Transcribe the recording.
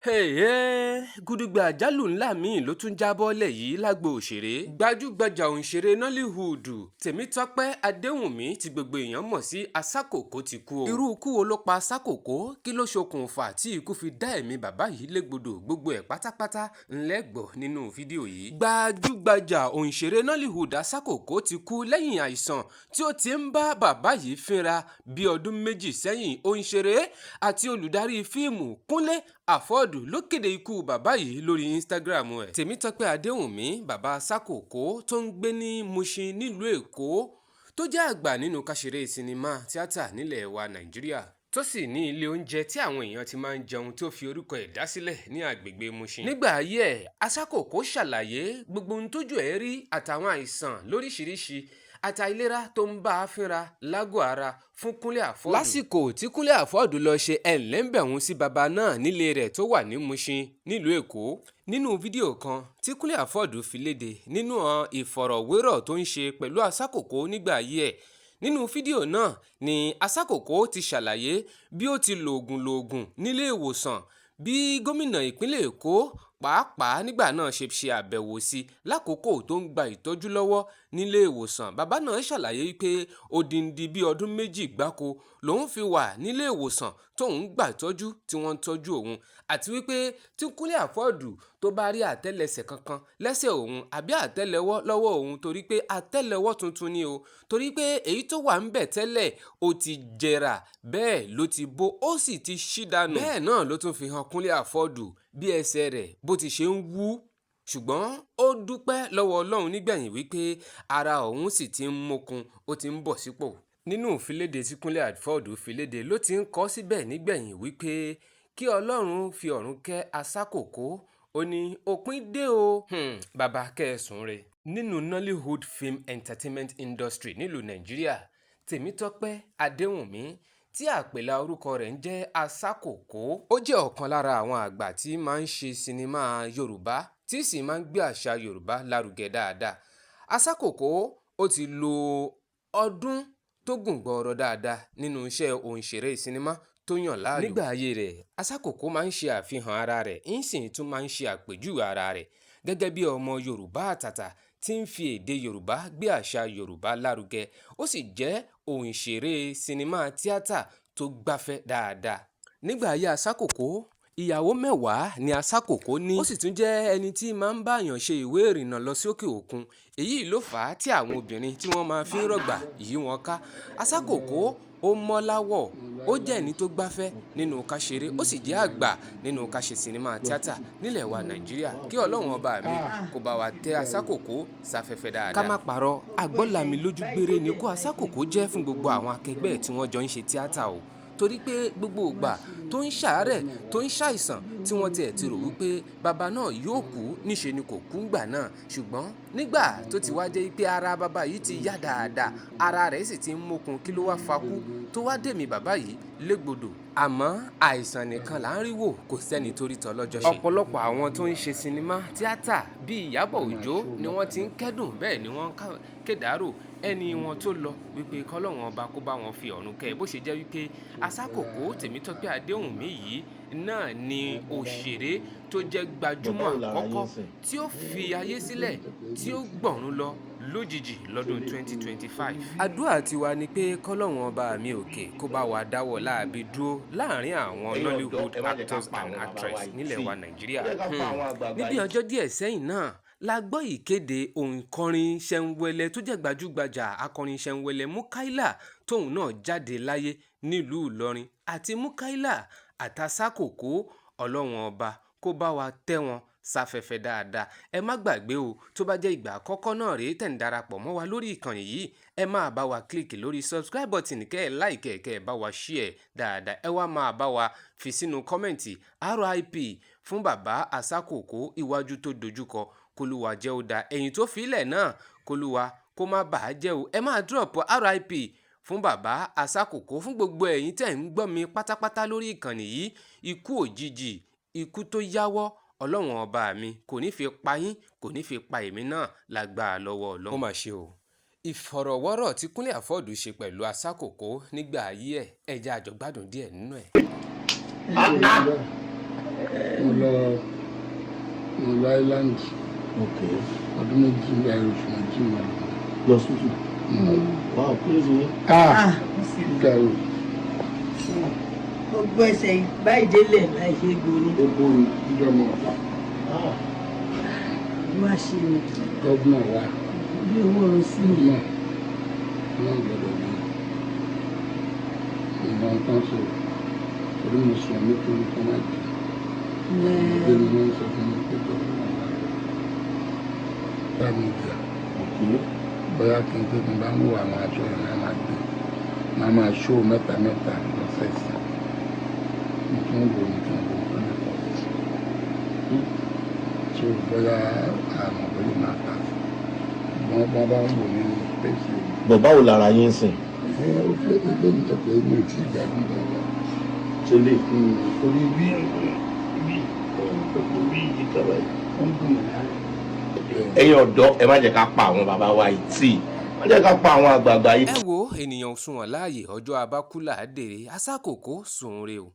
Èè, gudugbẹ̀ àjálù ńlá míì ló tún já bọ́lẹ̀ yìí lágbo òṣèré. Gbajúgbajà òǹṣèré Nollywood Tèmítọ́pẹ́ Adéwùnmí tí gbogbo èèyàn mọ̀ sí Asákòókò ti kú o. Irú ikú wo ló pa Asákòókò? Kí ló ṣokùnfà tí ikú fi dá ẹ̀mí bàbá yìí légbodò? Gbogbo ẹ̀ pátápátá ńlẹ́ gbọ́ nínú fídíò yìí. Gbajúgbajà òǹṣèré Nollywood Asákòókò ti kú lẹ́yìn àìsàn tí ó ti ń bá bàbá yìí fínra bí ọdún 2 sẹ́yìn. Òǹṣèré àti olùdarí fíìmù Kúnlé Afod ló kéde ikú bàbá yìí lórí Instagram ẹ̀. Tèmítọ́pẹ́ Adéwùnmí, bàbá Asákòókò tó ń gbé ní Mushin nílùú Èkó, tó jẹ́ àgbà nínú káṣeré sinimá tíátà nílẹ̀ wa Nàìjíríà, tó sì ní ilé oúnjẹ tí àwọn èèyàn ti máa ń jẹun tó fi orúkọ ẹ̀ dá sílẹ̀ ní agbègbè Mushin. Nígbà ayé ẹ̀, Asákòókò ṣàlàyé gbogbo ohun tójú ẹ̀ rí àtàwọn àìsàn lóríṣiríṣi àtàìlera tó ń bá a fínra lágọ̀ọ́ ara fún Kúnlé Afod. Lásìkò tí Kúnlé Afod lọ ṣe ẹ̀ńlẹ́ńbẹ̀hún sí bàbá náà nílé rẹ̀ tó wà ní Mushin nílùú Èkó. Nínú fídíò kan tí Kúnlé Afod fi léde nínú ìfọ̀rọ̀wérọ̀ tó ń ṣe pẹ̀lú Asákòókò nígbà ayé ẹ̀. Nínú fídíò náà ni Asákòókò ti ṣàlàyé bí ó ti lòògùn lòògùn nílé ìwòsàn, bí gómìnà ìpínlẹ̀ Èkó pàápàá nígbà náà ṣe ṣe àbẹ̀wò sí lákòókò tó ń gba ìtọ́jú lọ́wọ́ nílé ìwòsàn. Bàbá náà ṣàlàyé pé odindi bíi ọdún 2 gbáko lòun fi wà nílé ìwòsàn tóun gbà ìtọ́jú tí wọ́n ń tọ́jú òun, àti wípé tí Kúnlé Afod tó bá rí àtẹ́lẹsẹ̀ kankan lẹ́sẹ̀ òun àbí àtẹ́lẹwọ́ lọ́wọ́ òun, torí pé àtẹ́lẹwọ́ tuntun ni o, torí pé èyí tó wà ń bẹ̀ tẹ́lẹ̀ ó ti jẹrà, bẹ́ẹ̀ ló ti bó, ó sì ti ṣí dànù. Bẹ́ẹ̀ náà ló tún fi hàn Kúnlé Afod bí ẹsẹ̀ rẹ̀ bó ti ṣe ń wú, ṣùgbọ́n ó dúpẹ́ lọ́wọ́ Ọlọ́run nígbẹ̀yìn wípé ara òun sì ti ń mókun, ó ti ń bọ̀ sípò. Nínú ìfiléde tí Kúnlé Afod filéde ló ti ń kọ síbẹ̀ nígbẹ̀yìn wípé kí Ọlọ́run fi ọ̀run kẹ́ Asákòókò, ó ní òpin dé o, bàbá kẹ́ẹ̀sùn re. Nínú Nollywood film entertainment industry nílùú Nàìjíríà, Tèmítọ́pẹ́ Adéwùnmí tí àpèlà orúkọ rẹ̀ ń jẹ́ Asákòókò, ó jẹ́ ọ̀kan lára àwọn àgbà tí máa ń ṣe sinimá Yorùbá tí sì máa ń gbé àṣà Yorùbá lárugẹ dáadáa. Asákòókò ó ti lo ọdún tó gùn gbọọrọ dáadáa nínú iṣẹ́ òǹṣèré sinimá tó yàn láàyò. Nígbà ayé rẹ̀, Asákòókò máa ń ṣe àfihàn ara rẹ̀, ń sì tún máa ń ṣe àpèjúwe ara rẹ̀ gẹ́gẹ́ bí ọmọ Yorùbá àtàtà tí ń fi èdè Yorùbá gbé àṣà Yorùbá lárugẹ. Ó sì jẹ́ òǹṣèré sinimá tíátà tó gbáfẹ́ dáadáa. Nígbà ayé Asákòókò, ìyàwó 10 ni Asákòókò ní. Ó sì tún jẹ́ ẹni tí máa ń báyàn ṣe ìwé ìrìnnà lọ sókè òkun. Èyí ló fà á tí àwọn obìnrin tí wọ́n máa fi ń rọ̀gbà yí wọn ká. Asákòókò ó mọ́ láwọ̀, ó jẹ́ ẹni tó gbáfẹ́ nínú káṣeré, ó sì jẹ́ àgbà nínú káṣe sinimá tíátà nílẹ̀ wa Nàìjíríà. Kí Ọlọ́run ọba mi kó bá wa tẹ́ Asákòókò sáfẹ́fẹ́ dáadáa. Ká má parọ́, àgbọ́lami lójú gbére ni kó Asákòókò jẹ́ fún gbogbo àwọn akẹgbẹ́ tí wọ́n jọ ń ṣe tíátà o, torí pé gbogbo ìgbà tó ń ṣàárẹ̀, tó ń ṣàìsàn, tí wọ́n tiẹ̀ ti rò wípé bàbá náà yóò kú, níṣe ni kò kú ńgbà náà. Ṣùgbọ́n nígbà tó ti wá jẹ́ pé ara bàbá yìí ti yá dáadáa, ara rẹ̀ sì ti ń mókun, kí ló wá fakú tó wá dèmí bàbá yìí légbodò? Àmọ́ àìsàn nìkan là ń rí wò, kò sẹ́ni torí tọ́ lọ́jọ́ ṣe. Ọ̀pọ̀lọpọ̀ àwọn tó ń ṣe sinimá tíátà bíi Ìyábọ̀ Òjó ni wọ́n ti ń kẹ́dùn, bẹ́ẹ̀ ni wọ́n kédàárò ẹni wọn tó lọ wípé kọ́lọ́run ọba kó bá wọn fi ọ̀run kẹ́. Bó ṣe jẹ́ wípé Asákòókò Tèmítọ́pẹ́ Adéwùnmí yìí náà ni òṣèré tó jẹ́ gbajúmọ̀ àkọ́kọ́ tí ó fi ayé sílẹ̀ tí ó gbọ̀run lọ lójijì lọ́dún 2025. Àdúrà tiwa ni pé kọ́lọ́run ọba mi òkè kó bá wa dáwọ́ láabi dúró láàrin àwọn Nollywood actors and actresses nílẹ̀ wa Nàìjíríà. Níbi ọjọ́ díẹ̀ sẹ́yìn náà la gbọ́ ìkéde òǹkọrin Ṣẹ̀nwẹ̀lẹ̀ tó jẹ́ gbajúgbajà akọrin Ṣẹ̀nwẹ̀lẹ̀ Múkáílà tóun náà jáde láyé nílùú Ìlọrin, àti Múkáílà àtàsákòókò, Ọlọ́run ọba kó bá wa tẹ́ wọn sáfẹ́fẹ́ dáadáa. Ẹ má gbàgbé o, tó bá jẹ́ ìgbà àkọ́kọ́ náà rèé tẹ̀ ń darapọ̀ mọ́ wa lórí ìkànnì yìí, ẹ máa bá wa kílíkì lórí subscribe button, kẹ́ ẹ like ẹ̀, kẹ́ ẹ bá wa share dáadáa. Ẹ wá máa bá wa fi sínú comment RIP fún bàbá Asákòókò. Iwájú tó dojúkọ, kólúwa jẹ́ ó dáa, ẹ̀yìn tó filẹ̀ náà, kólúwa kó má bàá jẹ́ o. Ẹ máa drop RIP fún bàbá Asákòókò fún gbogbo ẹ̀yin tẹ̀ ń gbọ́ mi pátápátá lórí ìkànnì yìí. Ikú òjijì, ikú tó yáwọ́, Ọlọ́run ọba mi kò ní fi pa yín, kò ní fi pa èmi náà lágbára lọ́wọ́ Ọlọ́run. Ó mà ṣe o, ìfọ̀rọ̀wọ́rọ̀ tí Kúnlé Afod ṣe pẹ̀lú Asákòókò nígbà ayé ẹ̀, ẹ jẹ́ a jọ gbádùn díẹ̀ nínú ẹ̀. Mo lọ Island. Ọdún 2 ní oṣù 2 mo lọ. Lọ sùtù. Wow, kí ló ṣe yín? Ah, ga o. Gbogbo ẹsẹ̀ báyìí délẹ̀ láì ṣe é gbóni. Ó bóru níjọ́ mọ̀ ọ̀fà. Wá ṣe ni. Gómìnà wa. Bí owó oorun sí mi. Náà náà gbọ́dọ̀ bí ìmọ̀ nǹkan ṣe torí mo sùn nítorí kó má jì ọmọdé ni wọ́n sọ fún mi pé gómìnà wa bá mi jà. Bóyá kí n tó kí n bá ń wo àwọn aṣọ yẹn, máa máa gbé, máa máa ṣó mẹ́ta mẹ́ta lọ́sẹ̀ẹ̀sẹ̀. Mo tún wò ó lè pọ̀ sí so bóyá àmọ́ bóyá máa ta sí wọ́n bá ń wò nínú pèsè. Bọ̀ báwo lára yín sìn? Ẹ ó fẹ́ ilé mi jẹ́ pé mi ò tí ì gbádùn dáadáa. Ṣe lè. Orí bí bí gbogbo bí yìí kaba yìí ó ń dùn mí. Ẹ̀yin ọ̀dọ́, ẹ má jẹ́ ká pa àwọn bàbá wa yìí tì, má jẹ́ ká pa àwọn àgbààgbà yìí. Ẹ wo, ènìyàn ò sunwọ̀n láàyè, ọjọ́ abákú là á dèrè. Asákòókò sùn re o.